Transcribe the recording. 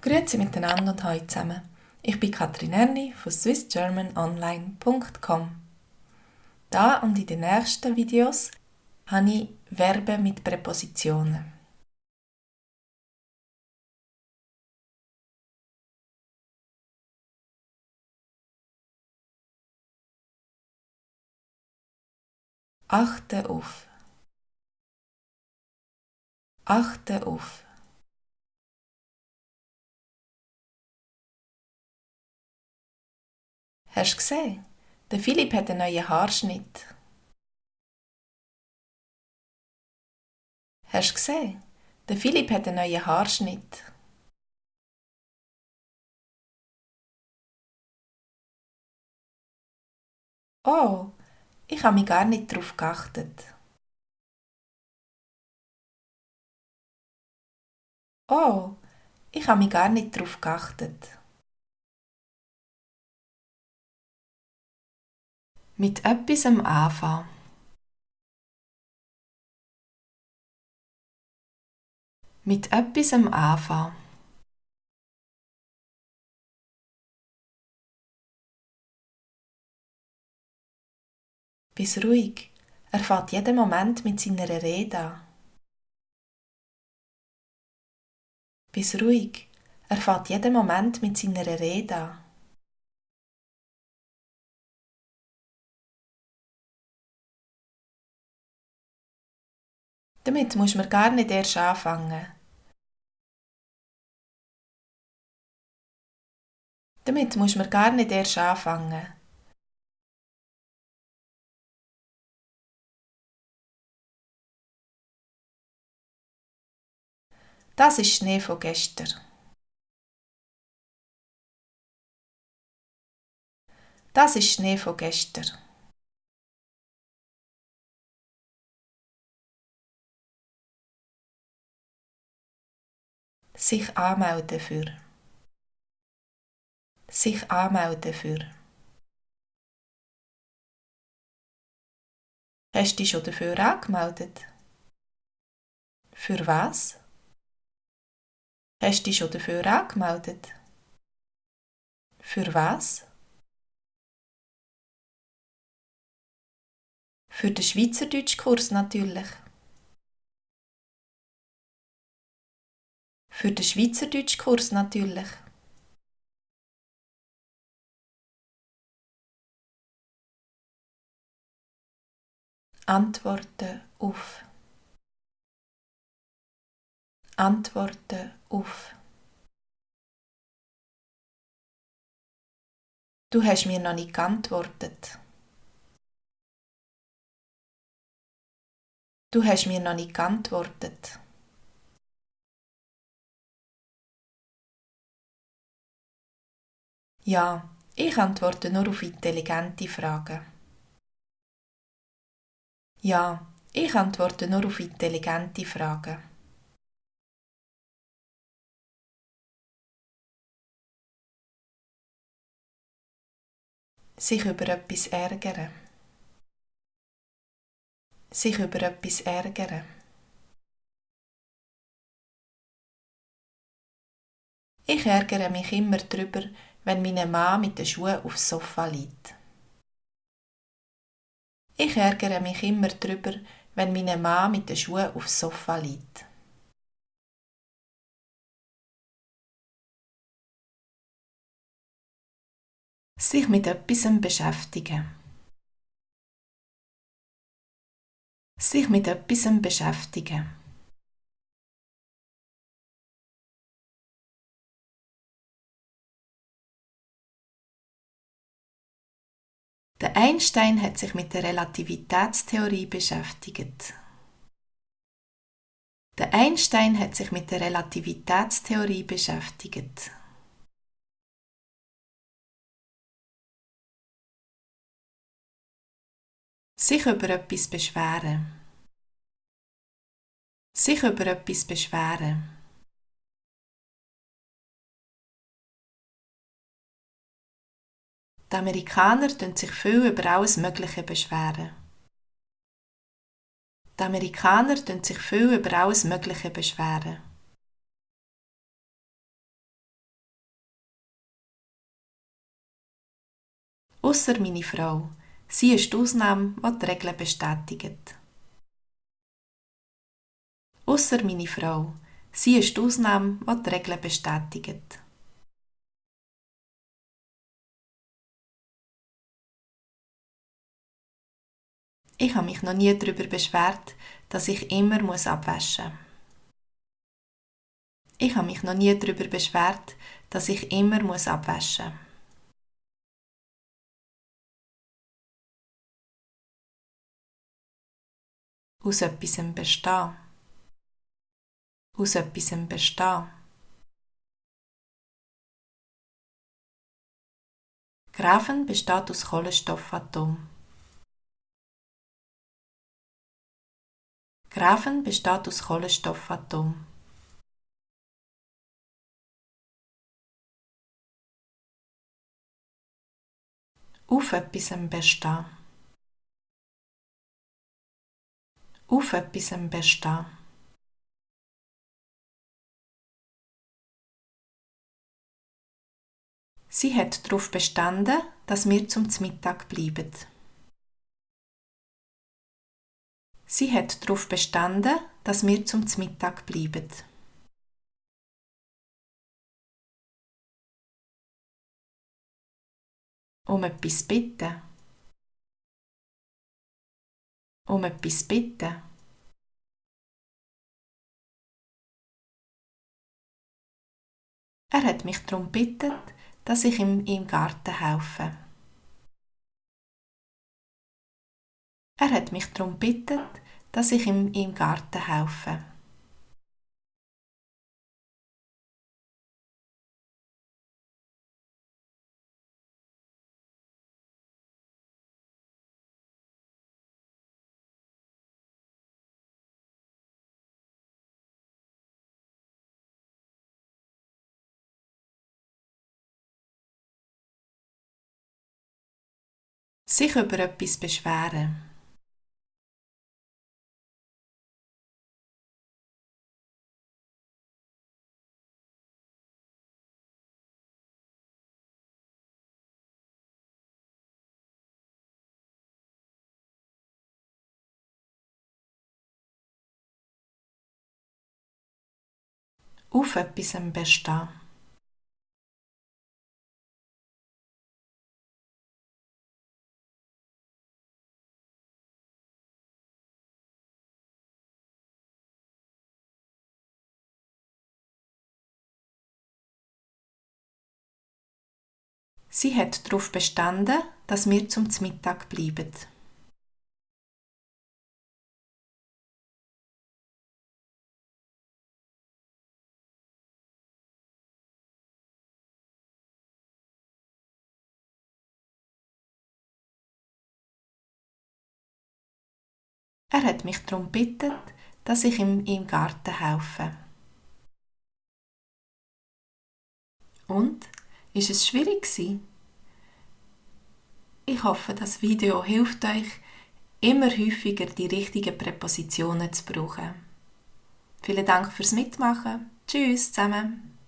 Grüezi miteinander und hallo zusammen. Ich bin Katrin Erni von swissgermanonline.com. Da und in den nächsten Videos habe ich Verben mit Präpositionen. Achte auf. Achte auf. Hast du gesehen? Der Philipp hat einen neuen Haarschnitt. Hast du gesehen? Der Philipp hat einen neuen Haarschnitt. Oh, ich habe mich gar nicht darauf geachtet. Oh, ich habe mich gar nicht darauf geachtet. Mit etwas anfangen. Mit etwas anfangen. Bist ruhig. Er fährt jeden Moment mit seiner Rede an. Bist ruhig. Er fährt jeden Moment mit seiner Rede an. Damit muss man gar nicht erst anfangen. Damit muss man gar nicht erst anfangen. Das ist Schnee von gestern. Das ist Schnee von gestern. Sich anmelden für. Sich anmelden für. Hast du dich schon dafür angemeldet? Für was? Hast du dich schon dafür angemeldet? Für was? Für den Schweizerdeutschkurs natürlich. Für den Schweizerdeutschkurs natürlich. Antworten auf. Antworten auf. Du hast mir noch nicht geantwortet. Du hast mir noch nicht geantwortet. Ja, ich antworte nur auf intelligente Fragen. Ja, ich antworte nur auf intelligente Fragen. Sich über etwas ärgern. Sich über etwas ärgern. Ich ärgere mich immer drüber, wenn mein Mann mit den Schuhen aufs Sofa liegt. Ich ärgere mich immer drüber, wenn mein Mann mit den Schuhen aufs Sofa liegt. Sich mit etwas beschäftigen. Sich mit etwas beschäftigen. Der Einstein hat sich mit der Relativitätstheorie beschäftigt. Der Einstein hat sich mit der Relativitätstheorie beschäftigt. Sich über etwas beschweren. Sich über etwas beschweren. Die Amerikaner tun sich viel über alles Mögliche beschweren. Die Amerikaner tun sich viel über alles Mögliche beschweren. Ausser meine Frau. Sie ist die Ausnahme, die die Regeln bestätigt. Ausser meine Frau. Sie ist die Ausnahme, die die Regeln bestätigt. Ich habe mich noch nie darüber beschwert, dass ich immer abwaschen muss. Ich habe mich noch nie darüber beschwert, dass ich immer abwaschen muss. Aus etwas bestehen. Aus etwas bestehen. Grafen besteht aus Kohlenstoffatomen. Grafen besteht aus Kohlenstoffatomen. Auf etwas bestehen. Auf etwas bestehen. Sie hat darauf bestanden, dass wir zum Mittag bleiben. Sie hat darauf bestanden, dass wir zum Mittag bleiben. Um etwas bitten. Um etwas bitten. Er hat mich darum gebeten, dass ich ihm im Garten helfe. Er hat mich darum gebeten, dass ich ihm im Garten helfe. Sich über etwas beschweren. Auf etwas bestehen. Sie hat darauf bestanden, dass wir zum Mittag bleiben. Er hat mich darum gebeten, dass ich ihm im Garten helfe. Und? Ist es schwierig gewesen? Ich hoffe, das Video hilft euch, immer häufiger die richtigen Präpositionen zu brauchen. Vielen Dank fürs Mitmachen. Tschüss zusammen.